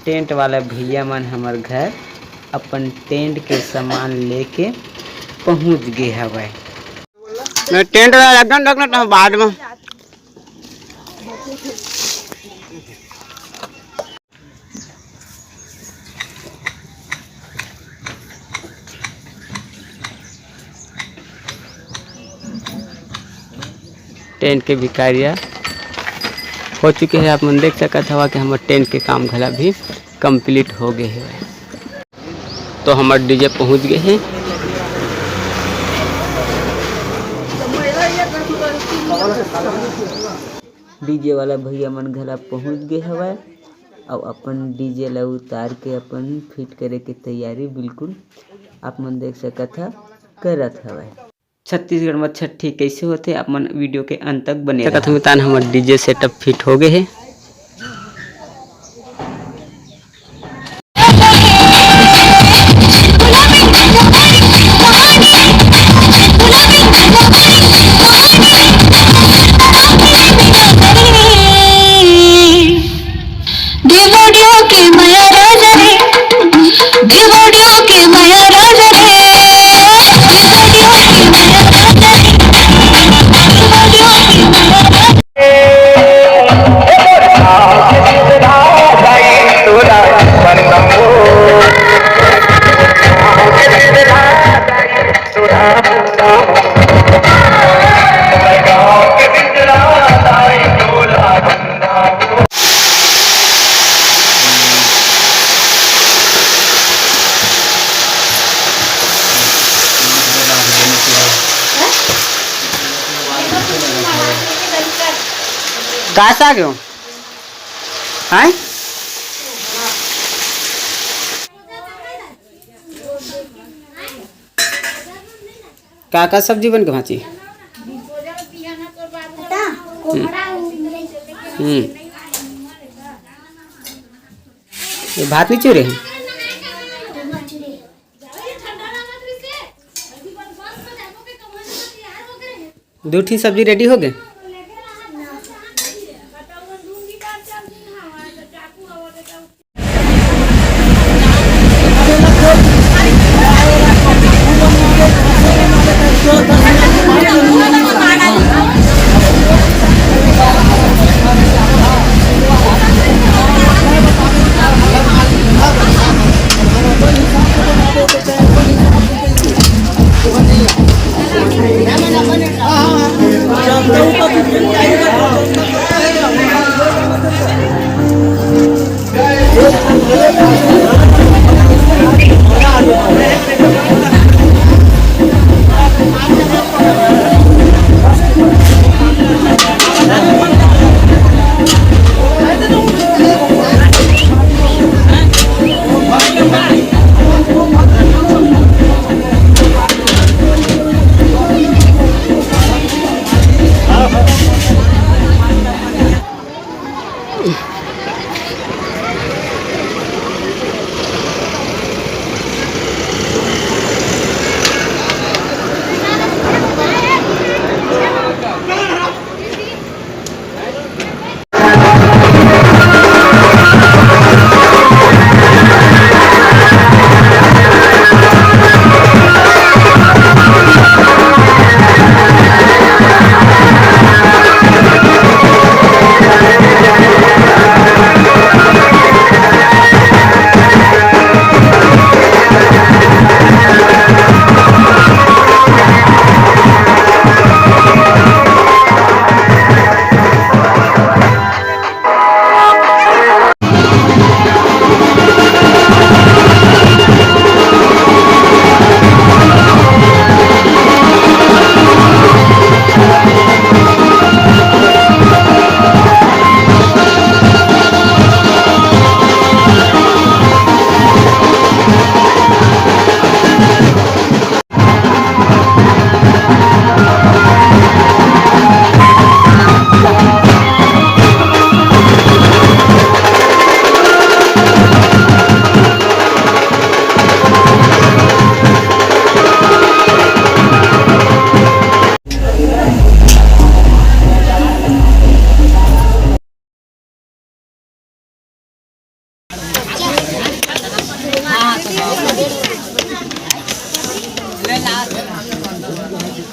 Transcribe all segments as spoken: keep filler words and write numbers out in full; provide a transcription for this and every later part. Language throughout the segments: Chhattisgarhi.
टेंट वाला भैया मन हमर घर अपन टेंट के सामान लेके पहुंच गे हवय। मैं टेंट वाला रखना, रखना तो बाद में। टेंट के भी कार्य हो चुके हे। आप मन देख सकत हवा कि हमर टेंट के काम घला भी कंप्लीट हो गए हे। तो हमर डीजे पहुंच गए हे। डीजे वाला भैया मन घला पहुंच गए हवय। अउ अपन डीजे ला उतार के अपन फिट करे के तैयारी बिल्कुल आप मन देख सकत ह करत हवय। छत्तीसगढ़ म छट्ठी कइसे होथे, आप मन वीडियो के अंत तक बने सकत रहव। तान हमर डीजे सेटअप फिट हो गए हे। देवड़ियों के माया राजा रे, देवड़ियों के माया राजा रे, देवड़ियों के माया राजा रे, देवड़ियों के माया राजा रे। का साग हो? हैं? का का सब्जी बन के भांची? हम्म। हम्म। ये भात नहीं चुरे हैं? दू ठी सब्जी रेडी हो गए।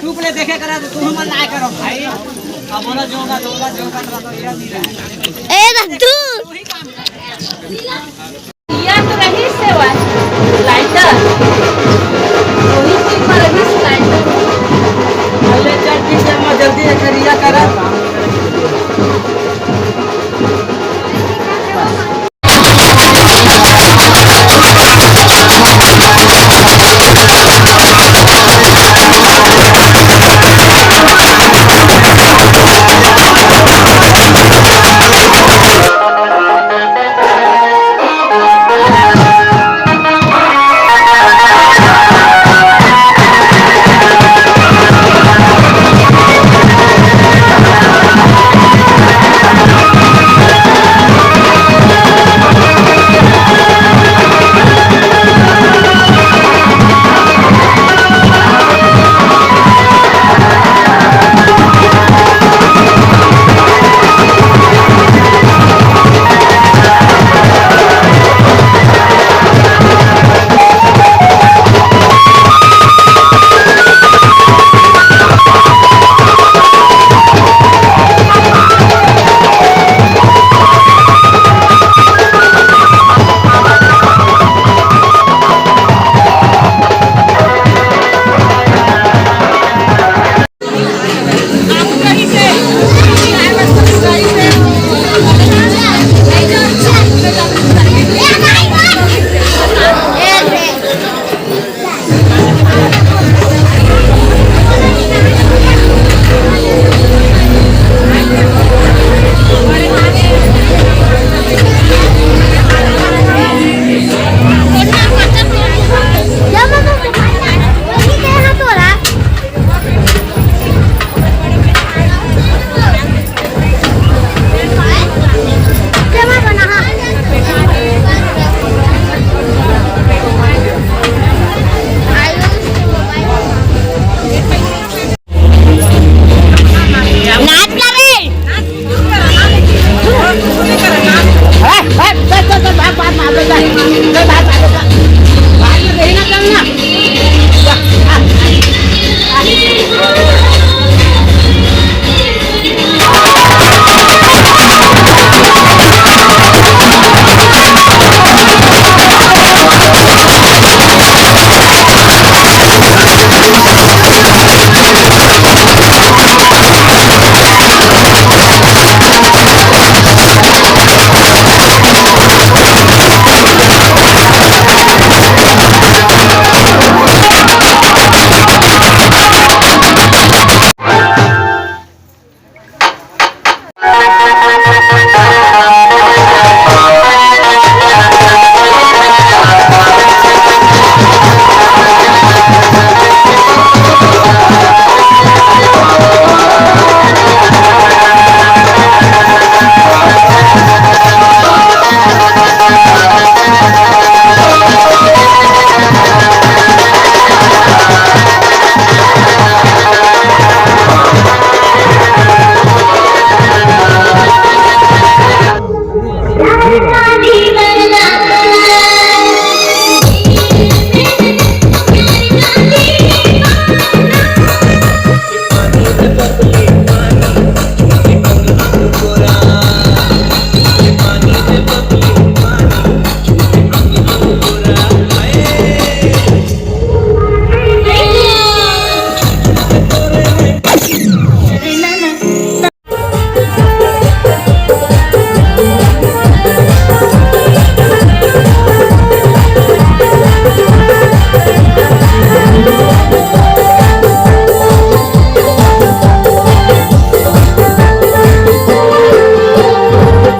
चुप ले, देखे करा तो तुम मन ना करो भाई। अब बोला जोगा, जोगा, जोगा, तो ये नहीं रहा। ए दद्दू। या तो रही सेवा लाइटर। वही चीज पर रही लाइटर। अरे जल्दी से, जल्दी से करिया करा।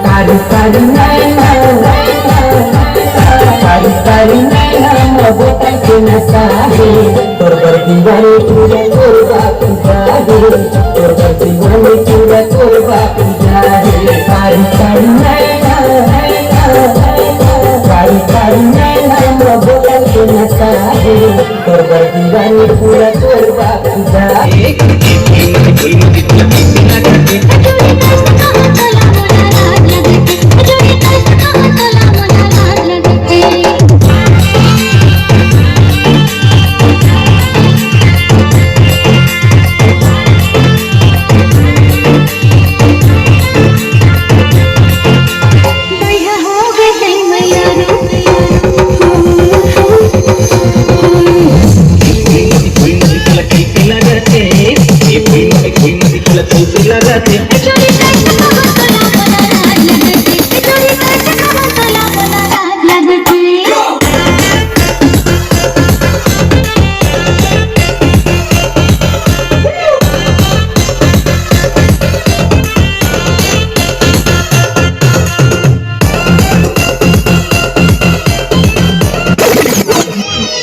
कारी कारी नैना, कारी कारी नैना, मोहब्बत के नशा हे। तोर बर दीवानी पूरा तोर बाप जाहे, तोर बर दीवानी पूरा तोर बाप जाहे। कारी कारी नैना, कारी कारी नैना, मोहब्बत के नशा हे। तोर बर दीवानी पूरा तोर बाप जाहे। लगथे।